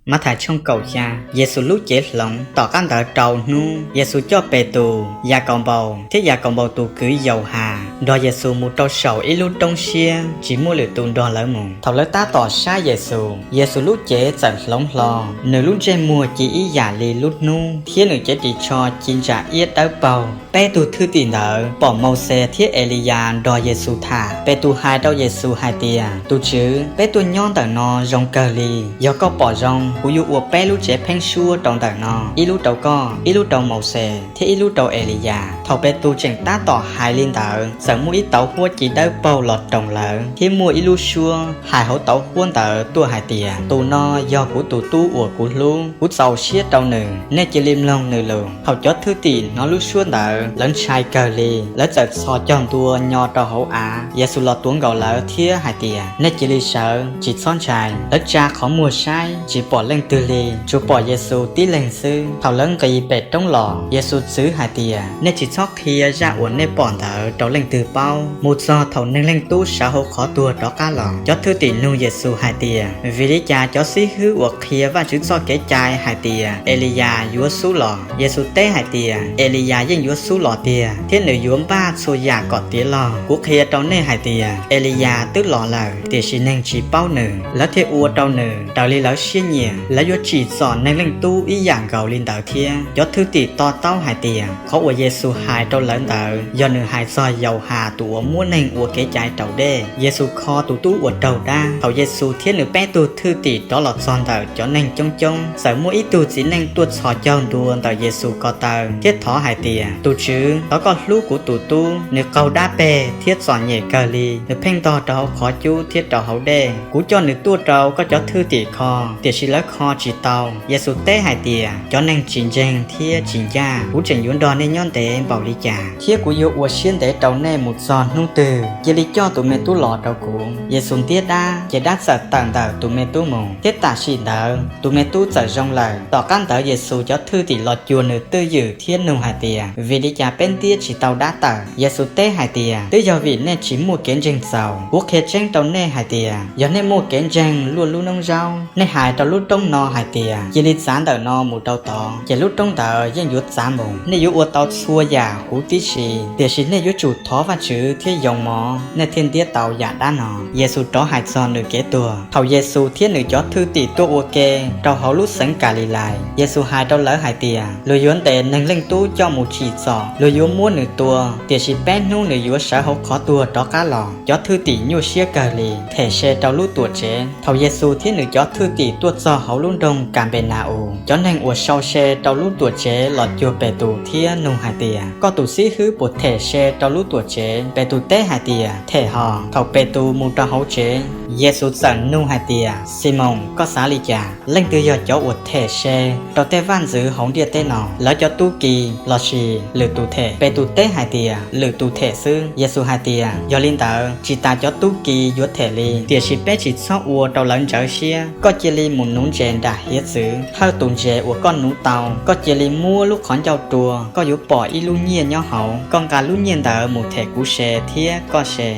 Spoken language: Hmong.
Mathais tshooj kaum xya. Yexus lub cev hloov. Tom qab ntawd rau hnub, Yexus coj Petus, Yakaunpaus thiab Yakaunpaus tus kwv Yauhas nrog Yexus mus rau saum ib lub roob siab, tsis muaj lwm tus nrog lawv mus. Thaum lawv tab tom saib Yexus, Yexus lub cev txawm hloov hlo, nws lub ntsej muag ci ib yam li lub hnub, thiab nws cev ris tsho ci ntsa iab dawb paug. Peb tug thwj tim ntawd pom Mauxes thiab Eliyas nrog Yexus tham. Petus hais rau Yexus hais tias, Tus Tswv, peb tuaj nyob ntawm no zoo kawg li. Yog koj pom zoo, kuv yuav ua peb lub tsev pheeb suab rau ntawm no, ib lub rau koj, ib lub rau Mauxes, thiab ib lub rau Eliyas. Thaum Petus tseem tab tom hais li ntawd, txawm muaj ib tauv huab ci dawb paug los roos lawv, thiab muaj ib lub suab hais hauv tauv huab ntawd tuaj hais tias, Tus no yog kuv tus Tub uas kuv hlub, kuv txaus siab rau nws, nej cia li mloog nws lus. Thaum cov thwj tim hnov lub suab ntawd, lawv ntshai kawg li, lawv txawm txhos caug ntua nyo rau hauv av. Yexus los tuav nkaus lawv thiab hais tias, Nej cia li sawv, tsis txhob ntshai. Lawv tsa qhov muag saib, tsis pom leej twg li, tsuas pom Yexus tib leeg xwb. Thaum lawv nqis pem roob los, Yexus txwv hais tias, Nej tsis txhob qhia zaj uas nej pom ntawd rau leej twg paub, mus txog thaum Neeg Leej Tub sawv hauv qhov tuag rov qab los. Cov thwj tim nug Yexus hais tias, Vim li cas cov xib hwb uas qhia Vajtswv txoj Kev cai hais tias Eliyas yuav xub los? Yexus teb hais tias, Eliyas yeej yuav xub los tiag, thiab nws yuav npaj txhua yam kom tiav log. Kuv qhia rau nej hais tias, Eliyas twb los lawm, tiam sis neeg tsis paub nws. Lawv thiaj ua rau nws raws li lawv siab nyiam. Lawv yuav tsim txom Neeg Leej Tub ib yam nkaus li ntawd thiab. Cov thwj tim to taub hais tias, qhov uas Yexus hais rau lawv ntawd yog nws hais txog Yauhas tus uas muab neeg ua kev cai raus dej. Yexus kho tus tub uas raug dab. Thaum Yexus thiab nws peb tug thwj tim rov los txog ntawm cov neeg coob coob, txawm muaj ib tug txiv neej tuaj txhos caug ntua ntawm Yexus ko taw thiab thov hais tias, Tus Tswv, thov koj hlub kuv tus tub, nws qaug dab peg thiab txom nyem kawg li. Nws pheej ntog rau hauv qhov cub thiab rau hauv dej. Kuv coj nws tuaj rau koj cov thwj tim kho, tiam sis lawv kho tsis tau. Yexus teb hais tias, Cov neeg tsis ntseeg thiab tsis ncaj, kuv tseem yuav nrog nej nyob ntev npaum li cas, thiab kuv yuav ua siab ntev rau nej mus txog hnub twg? Cia li coj tus me tub los rau kuv. Yexus ntiab dab, ces dab txawm tawm ntawm tus me tub mus, thiab tam sim ntawd tus me tub txawm zoo lawm. Tom qab ntawd Yexus cov thwj tim los cuag nws twj ywm thiab nug hais tias, Vim li cas peb ntiab tsis tau dab tawm? Yexus teb hais tias, Twb yog vim nej tsis muaj kev ntseeg txaus. Kuv qhia tseeb rau nej hais tias, yog nej muaj kev ntseeg luaj lub noob zaub, nej hais rau lub roob no hais tias, Cia li txav ntawm no mus rau tod, ces lub roob ntawd yeej yuav txav mus. Nej yuav ua tau txhua yam huv tib si, tiam sis nej yuav tsum thov Vajtswv thiab yoo mov, nej thiaj ntiab tau yam dab no. Yexus rov hais txog nws kev tuag. Thaum Yexus thiab nws cov thwj tim tuaj ua ke rau hauv lub xeev Kalilais, Yexus hais rau lawv hais tias, Luag yuav ntes Neeg Leej Tub coj mus tsim txom, luag yuav muab nws tua, tiam sis peb hnub nws yuav sawv hauv qhov tuag rov qab los. Cov thwj tim nyuaj siab kawg li, them se rau lub Tuamtsev. Thaum Yexus thiab nws cov thwj tim tuaj txog hauv lub nroog Kanpenas-us, cov neeg uas sau se rau lub Tuamtsev los cuag Petus thiab nug hais tias, Koj tus xib hwb puas them se rau lub Tuamtsev? Petus teb hais tias, Them hos. Thaum Petus mus rau hauv tsev, Yexus txawm nug hais tias, Ximoos, koj xav li cas? Leej twg yog cov uas them se rau tej vaj ntxwv hauv ntiaj teb no? Lawv cov tub ki lossis lwm tus them? Petus teb hais tias, Lwm tus them xwb. Yexus hais tias, Yog li ntawd, tsis tas cov tub ki yuav them li, tiam sis peb tsis txhob ua rau lawv ntsawv siab. Koj cia li mus nuv ntses nram hiav txwv. Thawj tus ntses uas koj nuv tau, koj cia li muab lub qhov ncauj rua, koj yuav pom ib lub nyiaj nyob hauv. Koj nqa lub nyiaj ntawd mus them kuv se thiab koj se.